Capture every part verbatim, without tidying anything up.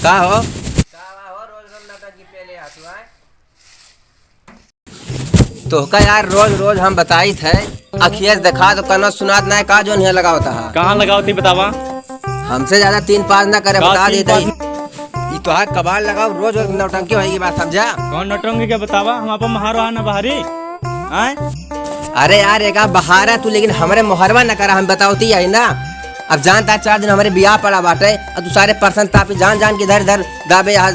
का हो? का हो, रोज रोज नौटंकी पे ले आतू, आय? तोहका यार रोज रोज हम बताइत है, अखिया से देखा तो कनो सुनात ना है, का जोन हियाँ लगावत है? कहाँ लगावत ही बतावा? हमसे ज्यादा तीन पाँच ना करे, का बता तीन देत है। पाँच? ई तोहार कबाड़ लगाओ, रोज रोज नौटंकी होई की बात समझा? कौन नौटंकी के बतावा? हम आपन महारो है ना बाहरी? आय? अरे यार, एका बहारा तू, लेकिन हमरे मोहरवा न करा, हम बतावती है ना। अब जानता चार दिन हमरे बियाह पड़ा बाटे, अब तू सारे परसन तापी जान जान के इधर इधर दाबे यहाँ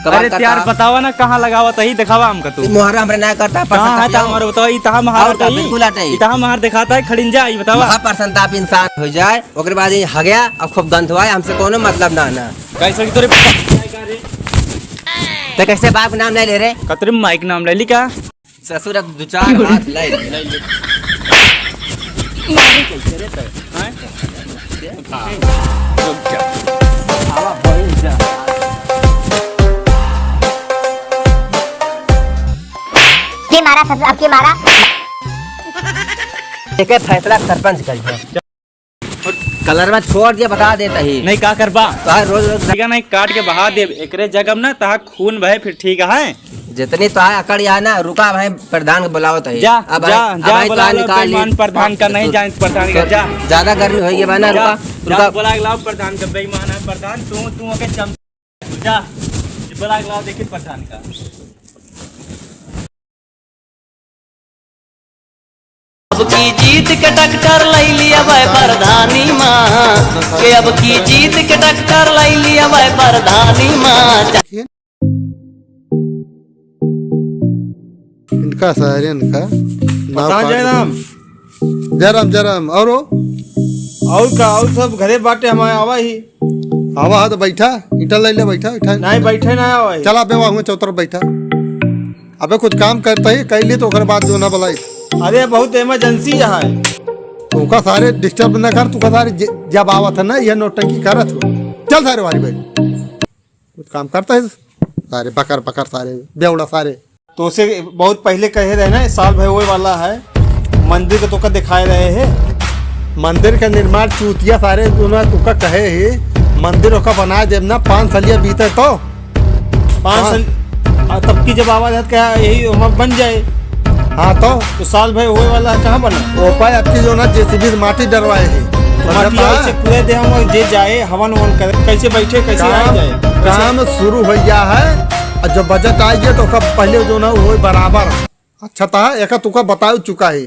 कबाड़ अरे करता। यार, बतावा ना कहाँ लगावत ही, देखावा हमका तू। मोहरा हमरे ना करता, परसन कहाँ है तापी ता आओ। हमारे बतावा, ई तहाँ महार और का, बताई? बिल्कुल आटे। ई तहाँ महार देखाता है, खड़िन जा, ई बतावा। वहाँ परसन तापी इंसान हो जाए, ओकरे बाद ये हगया और खूब गंधवाए, हमसे कोनो मतलब ना ना। कैसे कि तोरे ते कैसे बाप के नाम ले ले रे? कतरे माइक नाम ले ली का? ससुर, अब दो चार हाथ ले ले। मारी कैसे रे तै? हैं? रुक जा। आवा, बैठ जा। के मारा ससुर, अब के मारा? एके फैसला सरपंच करिहैं। कलरवा छोड़ दिया, बता देत ही। नहीं, का करबा? तोहार रोज रोज ठीक है, नहीं, काट के बहा देब। एकरे जगह में ना तोहार खून बहे, फिर ठीक है। जितनी तोहार अकड़ या ना, रुका भाई, प्रधान के बुलावत ही। जा, अब जा, भाई, जा, अब भाई बुला तोहार लो निकाल ली। बेईमान प्रधान का, नहीं तो जान प्रधान का, जा। ज्यादा गर्मी होई गई बा ना, जा, रुका, जा, रुका। बुला के लाओ प्रधान का, बेईमान है प्रधान, तू, तू ओके चम-, जा, बुला के लाओ, देखी प्रधान का। अब की जीत के ट्रैक्टर लैली अबै प्रधानी माँ, के अब की जीत के ट्रैक्टर लैली अबै प्रधानी माँ। इनका सारे इनका नाव पता काट जयराम। दो। जयराम, जयराम, और हो? और का, और सब घरे बाटे, हमारे आवा ही। आवा है तो बैठा, ईंटा ले ले, बैठा, बैठा। नहीं, बैठे ना आवा ही। चला बे, वहाँ चौतर बैठा। अबे कुछ काम करता ही, कैली तो ओकर बाद जो ना बुलाई। अरे बहुत emergency है। तो ओका सारे disturb न कर, तू का सारे ज-, जब आवत है ना, ये नौटंकी करत हो। चल सारे वारी बैठ। कुछ काम करता है, सारे बकर बकर, सारे बेवड़ा, सारे। तो से बहुत पहले कहे रहे ना, साल भर होए वाला है, मंदिर के तोका दिखाए रहे हैं। मंदिर का निर्माण चूतिया सारे जो ना तोका कहे ही, मंदिर ओका बनाए देब ना, पाँच सलिया बीते तो। पाँच हाँ। सल-, आ, तब की जब आवाज है, क्या यही ओमा बन जाए? हाँ तो। तो साल भर होए वाला है, कहाँ बना? ओपा अबकी जो ना JCB से माटी डरवाए ही। तो समझा माटी था? ऐसे पूरे दे हम जे जाए, हवन वन करे, कैसे बैठे, कैसे आ काम, जाए? काम शुरू हो गया है, और जब बजट आ गया तो ओका पहले जो ना वो बराबर। अच्छा था, एका तुका बताओ चुका है।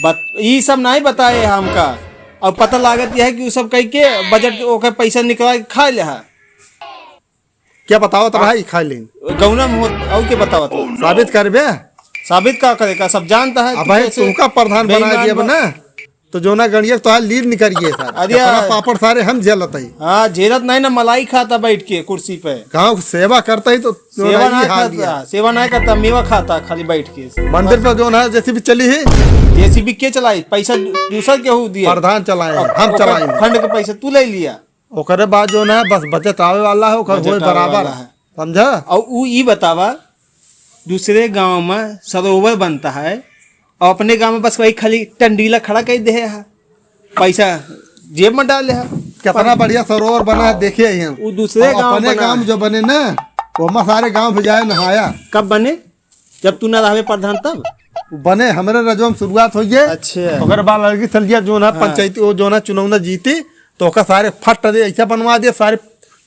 बत-, ई सब नहीं बताए हमका। अब पता लागत यह है कि उ सब कह के बजट ओकर पैसा निकला के खा ले है। क्या बतावत रहा ई खा लेन? गौना में हो, और के बतावत रहा? साबित करबे? साबित का करे का? सब जानता है अब तू भाई कैसे तुमका प्रधान बना बेईमान दिया बन- बना, तो जो ना गणिया तो लीर निकल गए सारे। अरे कितना यार। पापड़ सारे हम झेलत है। हाँ, झेलत नहीं ना, मलाई खाता बैठ के कुर्सी पे। गाँव की सेवा करता ही तो जो सेवा ना ना ई हाल खाता, दिया। सेवा ना करता, मेवा खाता खाली बैठ के। मंदिर पर जो ना JCB चली ही। JCB के चलाई? पैसा दू-, दूसर केहू दिए। प्रधान चलाए, अब हम ओकर चलाए। फंड के पैसा तू ले लिया। ओकरे बाद जो ना बस बजट आवे वाला है, ओकर बजट होए आवे बराबर। वाला है। समझा? और उ ई बतावा, दूसरे गांव में सरोवर बनता है और अपने गांव में बस वही खाली टंडीला खड़ा कर दे है, पैसा जेब में डाले है। कितना बढ़िया सरोवर बना है, देखिए ही हम। उ दूसरे और गांव अपने बना गांव है। जो बने ना, वो में सारे गांव भी जाए नहाया। कब बने? जब तू ना रहबे प्रधान तब? बने हमरे रजवा में शुरुआत होइए। अच्छा। ओकर बाद लड़की सलिया जो ना हाँ। पंचायती, वो जो ना चुनाव ना जीती, तो ओकर सारे फट दे, ऐसा बनवा दे, सारे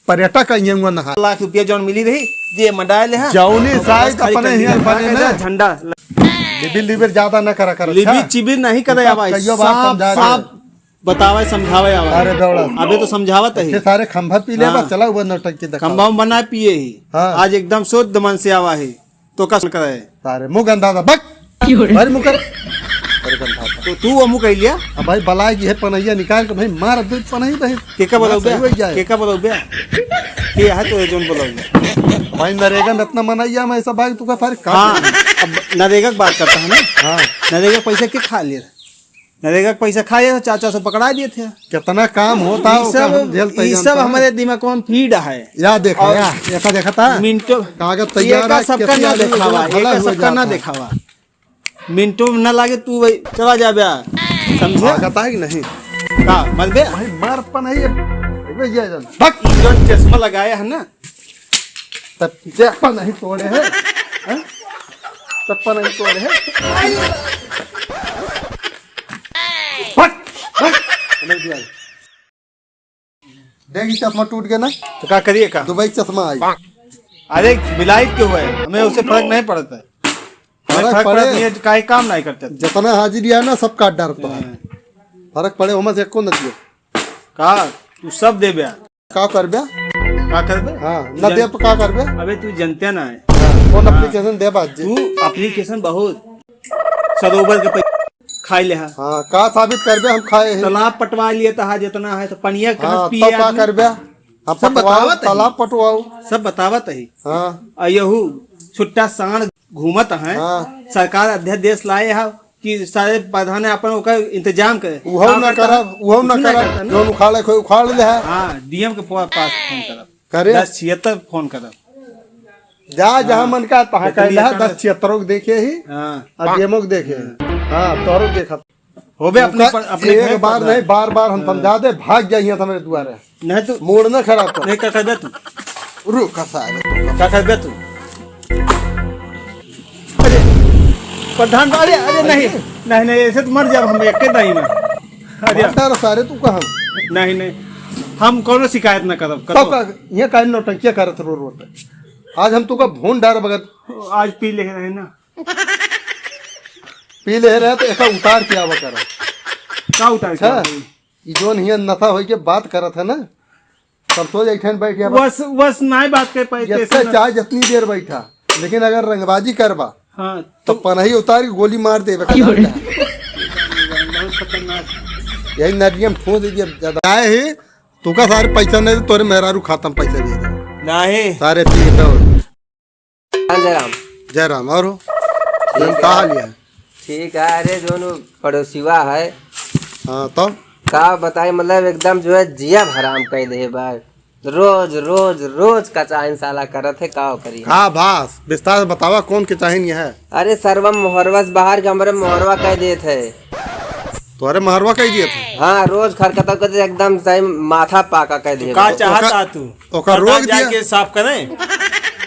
पर्यटक आइए हुआ नहा। लाख रुपया जौन मिली रही, जे मंडाए ले, हाँ। जौनी ओकर साइज खाली अपने कंडीला हियाँ बने ना। झंडा। लिबिर लिबिर ज्यादा ना करा कर, लिबिर अच्छा? चिबिर नहीं करे, तू आवाज कहियो बात साफ, समझा दे। साफ बतावे, समझावे आवा। अरे दौड़ा। अबे तो समझावत है। इतने सारे खंभा पी ले, हाँ। बस चला हुआ नौटंकी देखा। खंभा में बना पिए ही। हाँ। आज एकदम शुद्ध मन से आवा है। तो का करे? सारे मुंह गंदा था, बक। क्यों रे? भारी मुंह कर। अरे गंदा था। तो तू वो मुंह कह लिया? अब भाई बलाए की है पनैया निकाल के भाई मार दे पनैया भाई। के का बोलाऊ बे? सही हो जाए। के का बोलाऊ बे? के है तो ये जोन बोलाऊ बे? भाई नरेगा में इतना मनैया में ऐसा भाई तू का सारे काट हाँ, दे। अब नरेगा की बात करता है ना? हाँ। नरेगा पैसा के खा लिया? नरेगा के पैसा खाए, चार चार सौ पकड़ा दिए थे। कितना काम होता है, ई ओकर सब, हम झेलते ई जानते सब हैं। हमारे दिमाग में फीड है। या देखा, और या, एका देखा था? मिनटो, कागज तैयार एका है, सबका कैसे ना आदमी देखावा, भला एका हुआ सबका ना जाता है। देखावा। मिनटो ना लागे, तू वही चला जा बे। समझे? भागता है कि नहीं? का, मत बे? भाई, मार पन है ये। ये, ये, ये। भक, ई जोन चश्मा लगाया है ना, तब चप्पल नहीं तोड़े है, हैं? चप्पल नहीं तोड़े है। हट, हट। देख, ई चश्मा टूट गया ना। तो का करिए का? दुबई चश्मा आई। अरे, बिलाई क्यों है? हमें उससे फर्क नहीं पड़ता है। हमें फर्क फर्क पड़े। पड़ता नहीं है, काहे काम नहीं करते। जितना हाजिरी है ना, सब काट डालता है। हाँ। फर्क पड़े, ओमा से एको न दियो। का? तू सब देबे। का करबे? का करबे? हाँ, तू न जान- देब, का करबे? अबे, तू जनते ना है। हाँ, कौन हाँ। Application देब आज? तू application बहुत सरोवर के पैसा खाई ले हा। हाँ, का साबित करबे हम खाए हैं? तालाब पटवा लिए तहा जितना है, तो पनिया कहाँ हाँ, पिए तो का आदमी? करबे? हम सब पटवाओ, बतावत है। तालाब पटवाओ। सब बतावत है। हाँ। आ यहू छुट्टा सांड घूमत है। हाँ। सरकार अध्यादेश लाए है कि सारे प्रधान अपन ओकर इंतजाम करे। उहो काम न करता करब, है। उहो न कुछ नहीं करब। करता ना। जौन उखाड़े कोई उखाड़ ले है। हाँ, D M के पा-, पास फोन करब। करे? दस छिहत्तर फोन करब। जा, जहाँ हाँ। मन का तहाँ तो कह तुम ले, ये दस छिहत्तरों को देखे ही, हाँ। अब D M O को देखे। हाँ। हाँ, तोहरो देखत। होबे अपने उनका पर, अपने एक घर पर बार ना। नहीं, बार बार हम हाँ। समझा दे, भाग जाइए तो मेरे दुआरे। नहीं तो मोड़ ना खराब कर। नहीं, का करबे तू? रुक, का सारे तू। का करबे तू? अरे, प्रधान, अरे, अरे, नहीं, अरे। नहीं, नहीं, ऐसे तो मर जाब हम एक के दाई में। अरे। मर डाल सारे तू कहाँ? नहीं, नहीं, हम कौनो शिकायत ना करब, तब कतो। का, ये काहे नौटंकिया करत रो रोड पे? आज हम तुका भून डार बगत। आज पी ले रहे ना। पी ले रहे तो एका उतार के आवा करा। का उतार के अच्छा, आवा? ई जोन हियां नशा होई के बात करत है ना, तब तो ऐठन बैठ गया बा। वस, वस नाय बात कर पाई, ये कैसे से ना? चाहे जितनी देर बैठा, लेकिन अगर रंगबाजी करबा, हाँ, तो तो पनही उतार के गोली मार देबे का क्यों रे? जान है। बहुत खतरनाक। यही नदिया में ठोस दे दिया ज्यादा। आए ही, तू का सारे पैसा नहीं दे, तोरे मेहरारू खाता में पैसा दे दे। नहीं। सारे पी के दौड़। जय राम। जय राम, और हो? ठीक का है। हाल है? ठीक है। अरे, जोन पड़ोसिवा है। हाँ, तो? का बताई, मतलब, एकदम जो है, जिया हराम कर दे बा। रोज, रोज, रोज कचाइन साला करत है, का करी? का भास? विस्तार से बतावा, कौन कचाइन ये है? अरे, सरवा मोहरवा से बाहर के हमरे मोहरवा कह देत है। तोहरे महरवा कह दिया था? हाँ, रोज खरकता कर दे, एकदम सही माथा पाका कह दिए का बा। चाहत ओका, आ तू? ओका रोक दिया। जाके साफ करें?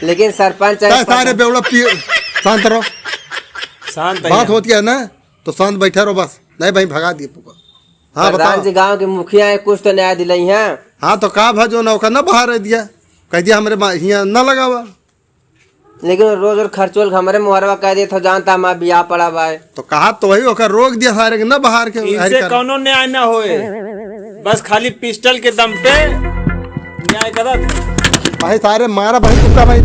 लेकिन सरपंच है, तय सारे बेवड़ा पी-, शांत रहो। शांत है बात यार। होती है ना, तो शांत बैठा रहो बस। नहीं भाई, भगा दिए पुका। हाँ, प्रधान बताओ। जी, गांव के मुखिया है, कुछ तो न्याय दिलाई है। हाँ, तो का भा जो ना ओका ना बाहर रह दिया, कह दिया हमरे मा-, हियाँ ना लगावा। लेकिन रोज रोज खर्चोल हमरे मोहरवा कह देत हो, जानता हमार बियाह पड़ा बा। तो कहा तो वही ओकर रोक दिया सारे के ना बाहर के, इनसे हरी कर। कौनो न्याय ना होए, बस खाली पिस्टल के दम पे न्याय करत है। भाई सारे मारा भाई, चुपका भाई,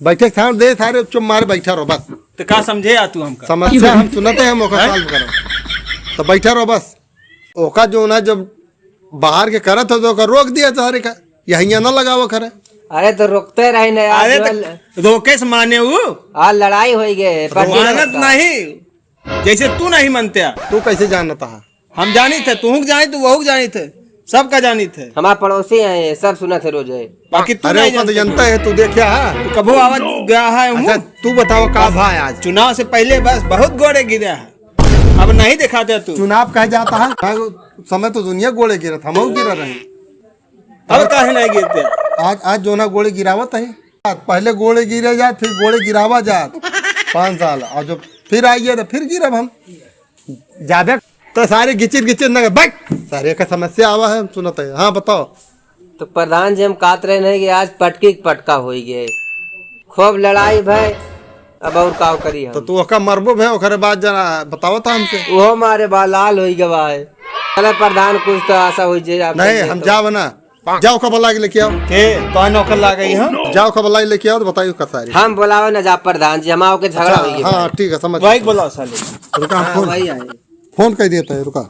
बैठे के स्थान दे सारे, चुप मारे बैठा रहो बस। तो का समझे आ तू हमका? समस्या हम सुनते हैं, हम ओकर हैं? Solve करब। तो बैठा रहो बस। ओका जो ना जब बाहर के करत हो तो ओका रोक दिया सारे का, यहिया ना लगावा करे। अरे तो रोकते रही ना यार, अरे जो तो ल- रोके से माने उ? आ लड़ाई होई गए, पार्टी मानत लड़ता। नहीं, जैसे तू नहीं मानते। तू कैसे जानता है? हम जानी थे, तू जानी थे, वहू जानी थे, सबका जानी थे। हमारे पड़ोसी हैं, सब सुना थे रोज है। बाकी तू अरे नहीं ओका तो जानते। जनता है, तू देखा है? तू कबो आवाज गया है अच्छा, मुंह? तू बताओ का भा है आज? चुनाव से पहले बस बहुत गोड़े गिरा है, अब नहीं दिखाते तू। चुनाव कहे जाता है, समय तो दुनिया गोड़े गिरत, हम गिरा रहे। अब काहे नहीं गिरते? आज, आज जोना गोड़े गिरावत है, पहले गोड़े गिरे जात, फिर गोड़े गिरावा जात पाँच साल, और जब फिर आइए तो फिर गिरब हम। जाबे तो सारे गिचिर गिचिर न बैठ, सारे का समस्या आवा है, हम सुनत है। हाँ, बताओ। तो प्रधान जी, हम कहत रहे नहीं कि आज पटकी के पटका होई गए, खूब लड़ाई भय, अब और काव करी हम? तो तू ओका मरबो भय, ओकरे बाद जना बतावत हमसे। ओहो मारे बा लाल होई गवा है। चले प्रधान, कुछ तो आशा होई जे आप नहीं, कहिए हम तो। जाब ना, जाओ ओका बुला के लेके आओ। के? तो नौकर ला गई हम। जाओ ओका बुला के लेके आओ तो बताइए ओका सारी। हम बुलावे ना जा प्रधान जी, हम आओ के झगड़ा अच्छा, होई गया हाँ, भाई। ठीक है, समझ वही गया। बुलाओ साले। रुका, हम हाँ, फोन, वही आए। फोन कर देता है, रुका।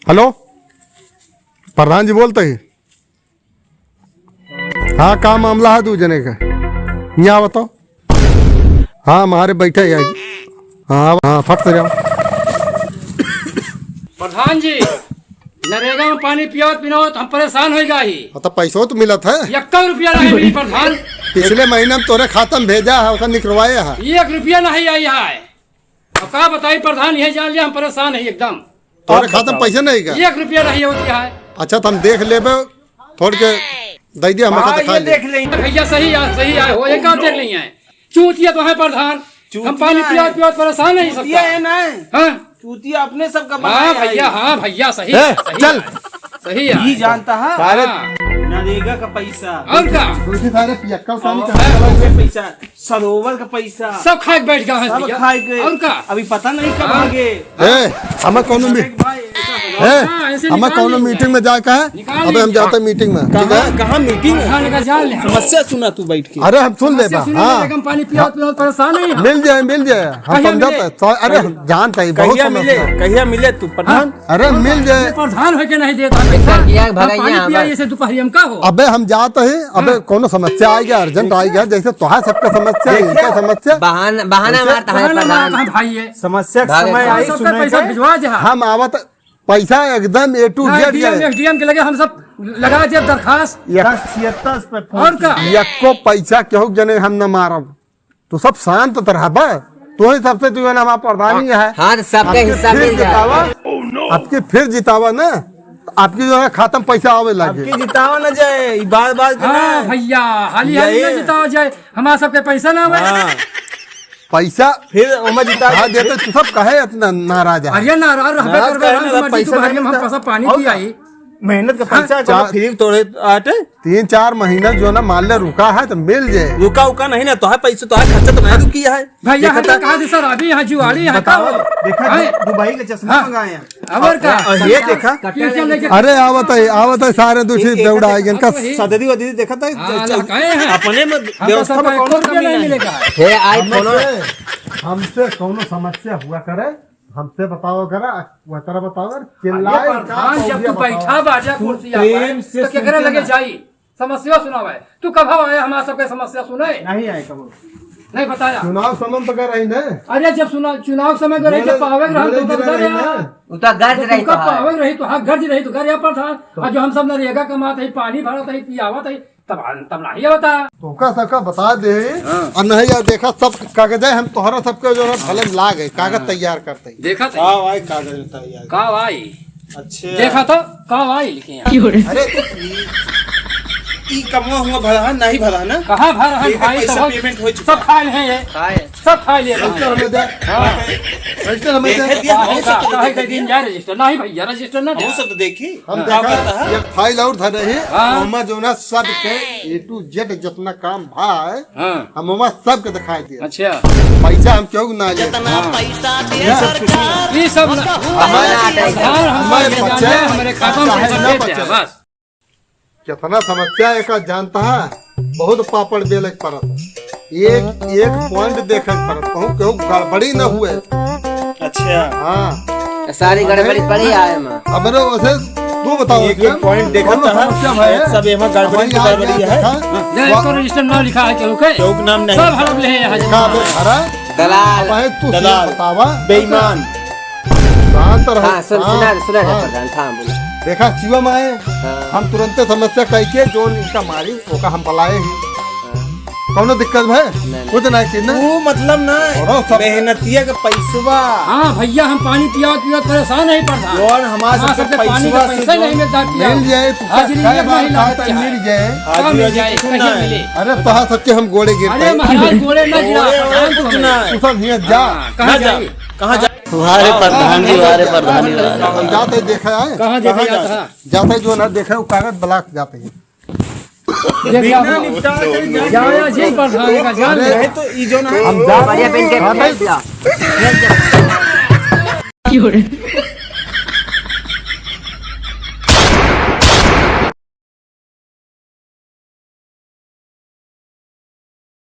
हेलो, प्रधान जी बोलते हैं। हाँ, का मामला है दू जने का? यहाँ बताओ। हाँ, हमारे बैठे हैं। हाँ, हाँ, फट से जाओ। प्रधान जी, नरेगा में पानी पियावत पिनावत हम परेशान हो गए ही। हाँ, तो पैसो तो मिलत है। यक्का रुपया नहीं मिली प्रधान। पिछले महीना में तोरे खाता में भेजा है, ओका निकलवाए है। एक रुपया नहीं आई है। अब का बताई प्रधान, यही जान लिया हम परेशान है एकदम। तोरे खाता में पैसा नहीं का? एक रुपया नहीं होती है। अच्छा, तो हम देख लेबे। फोड़ के दे दिया, हम हाँ, ये दिखा दे। देख लें। भैया सही है, सही है, हो, ये का देख लें है? चूतिया तो है प्रधान, हम चूतिया पानी है। पिया पिया परेशान है चूतिया सबका। है ना? हाँ? चूतिया अपने सबका हाँ बनाया है। भैया, हाँ भैया, सही ए, है, सही चल। है, सही है। ये जानता है? सारे हाँ। नरेगा का पैसा। और का? दूसरी सारे पियक्कड़ पानी और का है। पैसा। सरोवर का पैसा। सब खाए के बैठ गए हैं सब भैया। खाए के। और का? अभी पता नहीं कब हाँ। आगे। ए, हमें कौनो मी-, अरे भाई, ऐसा हो ए, हाँ, ऐसे हमें निकाल कौनो लीजिए। मीटिंग में जाए का है? निकाल अबे हम लीजिए। जाते हैं मीटिंग में, ठीक है? कहाँ, कहाँ मीटिंग है? हाँ, लेकर जा ले। समस्या सुना तू बैठ के। अरे हम सुन समस्या लेबा, सुने हाँ। लेकिन पानी पिया, हाँ। पिया, परेशान नहीं है। मिल जाए, मिल जाए। हम कहिया समझा मिले? तो, अरे कहिया, हम जानते हैं, बहुत कहिया मिले? समस्या है। कहिया मिले तू प्रधान? हाँ। अरे मिल जाए। ये प्रधान होके नहीं देता पैसा। किया भगैया पानी पिया हमार। ऐसे दोपहरी में का हो? अबे हम जात है, अबे हाँ। कौनो समस्या आई गया, अर्जेंट आई गया, जैसे तोहार सबका समस्या है, देखिए, इनका समस्या। बहाना, बहाना कैसे? मारता है बहाना प्रधान। मारता है भाई ये। समस्या के भागे समय कहाँ? आई सबका सुने पैसा के। भिजवा जा। हम आवत पैसा एकदम A to ना, Z D M, जाए। S D M के लगे हम सब लगा दे दरखास्त। एक दस छिहत्तर पे फोन और का? किया। एको पैसा केहू के जने हम न मारब। तू सब शांत त रहबा। तू ही सबसे तू ना हमारा प्रधानी है। हाँ, तो सबके आपके हिस्सा फिर मिल जाए। जितावा, आपके फिर जितावा ना, तो आपके जो है खाता में पैसा आवे लगे। आपके जितावा ना जाए, ई बार बार के हाँ ना। भैया, हाली हाली ना यही। जितावा जाए, हमारा सबके पैसा ना आवे। हाँ। पैसा फिर ओमा जिता हाँ, देते, तू सब काहे इतना नाराज है? अरे नाराज रहबे नाराज करबे, काहे हम ना, मर्जी पैसा तू नहीं हम मिलता। पैसा पानी और पियाई। मेहनत का हाँ, पैसा चलो चार फ्री तोड़े आटे। तीन चार महीना जो ना मान ले रुका है तो मिल जाए। रुका उका नहीं ना, तोहार पैसा, तोहार खर्चा तो मैं रुकी है। भैया, देखा हम था? कहा थे सर, अभी यहाँ जुआड़ी है, बताओ, का हो? देखा हैं? दु-, दुबई के चश्मा हाँ। मंगाए हैं। और का? और ये देखा? ट्यूशन लेके अरे आवत है, आवत है, सारे दूसरी एक, एक, दौड़ा एक, आएंगे इनका। वही। सदरी वदरी देखा था? हाँ, चल, लहकाए हैं। अपने में हम तो व्यवस्था सब में कौनो कमी नहीं मिलेगा। हे, आई हमें फोन से, हमसे कौनो समस्या हुआ करे, हमसे बताओ करा, वह तरह बताओ कर, चिल्लाए अरे का प्रधान, जब तू बैठा बाजा कुर्सिया पर, प्रेम से तो केकरे लगे जाई? समस्या सुनावे। तू कब आया हमारे सबके समस्या सुने? नहीं आए कबो। नहीं बताया। चुनाव समय तो कर रही ना। अरे जब सुना-, चुनाव समय कर रही, जब बोले, पावे के रहन, बोले तो उधर जिला उधर रही रहा। ना। उ तो गर्ज जब रही तुमका तो है। पावे के रही तो हाँ, गर्ज रही तो घर यहाँ पर था। तो और जो हम सब नरेगा कमात है, पानी भरत है, पियावत है, तब, तब नहीं होता। तो ओका सबका बता दे। हाँ। और नहीं यार, देखा सब कागज है, हम तोहरा सबके जो है भले लाग है, कागज हाँ। तैयार करते हैं। देखा था? का भाई कागज तैयार? का भाई? अच्छा। देखा तो, का भाई लिखे हैं? अरे तो ई, ई कमवा हुआ भरा है, नहीं भरा है ना? कहाँ भरा है एक भाई? पैसा तो पेमेंट हो चुका सब है। खाए हैं ये। खाए। सब खाए लिए रजिस्टर भाई। हमें दे। हाँ। रजिस्टर हमें दे। देखे दिया, हाँ, वही सब तो काहे देखे के दिन दिया। जाए रजिस्टर? नहीं भैया, रजिस्टर ना हम जाए। सब तो देखी। हम हाँ। देखा, का कहता है? एक फाइल और धरे ही, हाँ। ओमा जो ना सबके A to Z जितना काम भा है, हाँ। हम ओमा सबके दिखाई दिया। अच्छा। पैसा हम क्यों ना ले? जितना हाँ। पैसा दे ये सब कुछ सरकार, नहीं। ये सब ना, हमारा हमारे, आटा है। सरकार हमारे हमारे बच्चे, बच्चे, हमारे खाता में चाहे पैसा ना भेज दे, बच्चे। बस। कितना समस्या है का जानता है? बहुत पापड़ बेले के पड़त। एक, एक पॉइंट देखे के पड़त। कहूँ, कहूँ गड़बड़ी न हुए। अच्छा। हाँ। सारी गड़बड़ी पड़ी आए में। अब रे, वैसे तू बताओ, एक, एक पॉइंट देखा कौन था, समस्या भाई है? सब एमा गड़बड़ी हमारी तो आज गड़बड़ी है। देखा, नहीं, वा- इसको रजिस्टर नाम लिखा है केहू के? केहू के नाम नहीं। सब हड़प ले हैं यहाँ से। देखा, अबे, हरा? दलाल। अब भाई, तू दलाल। बतावा। बेईमान। शांत रहो। हाँ, सुन, हाँ, सुना, सुना हाँ। प्रधान, हाँ, बोलो। देखा, शिवम आए, हाँ। हम तुरंते समस्या कह के जो इनका मारी, ओका हम बुलाए ही। हाँ। कौनो दिक्कत है? नहीं, नहीं। कुछ नहीं चीज ना। वो मतलब ना, थोड़ा सा मेहनतिया के पैसवा। हाँ भैया, हम पानी पिया पिया परेशान है प्रधान। कौन हमारे हमारे सबके सबके पानी का पैसवा पैसा से नहीं मिलता पिया। मिल जाए तो हाजिरी क्या एक बात महीना आता है, मिल जाए। हाजिरी, हाजिरी मिल जाए, कुछ कहीं ना है। मिले। अरे तोहार सबके हम गोड़े गिर अरे पड़े। महाराज, गोड़े ना गिरा, गोड़े, प्रधान गोड़े कुछ ना है। तू सब हियाँ जा। हाँ, कहाँ ना जा। जाई? कहाँ जा? वाह रे प्रधान जी, वाह रे प्रधान जी, वाह रे। हम जाते देखा है। कहाँ देखा कहाँ जाता जाते? है? जाते जो ना देखा, वो कागज ब्लॉक जाते हैं। देखा बिना वो। निपटा के जाए। जाया जी प्रधान का जान अरे, ले। नहीं तो ई जो ना हम जाते बढ़िया पेन के हैं। भेज दिया।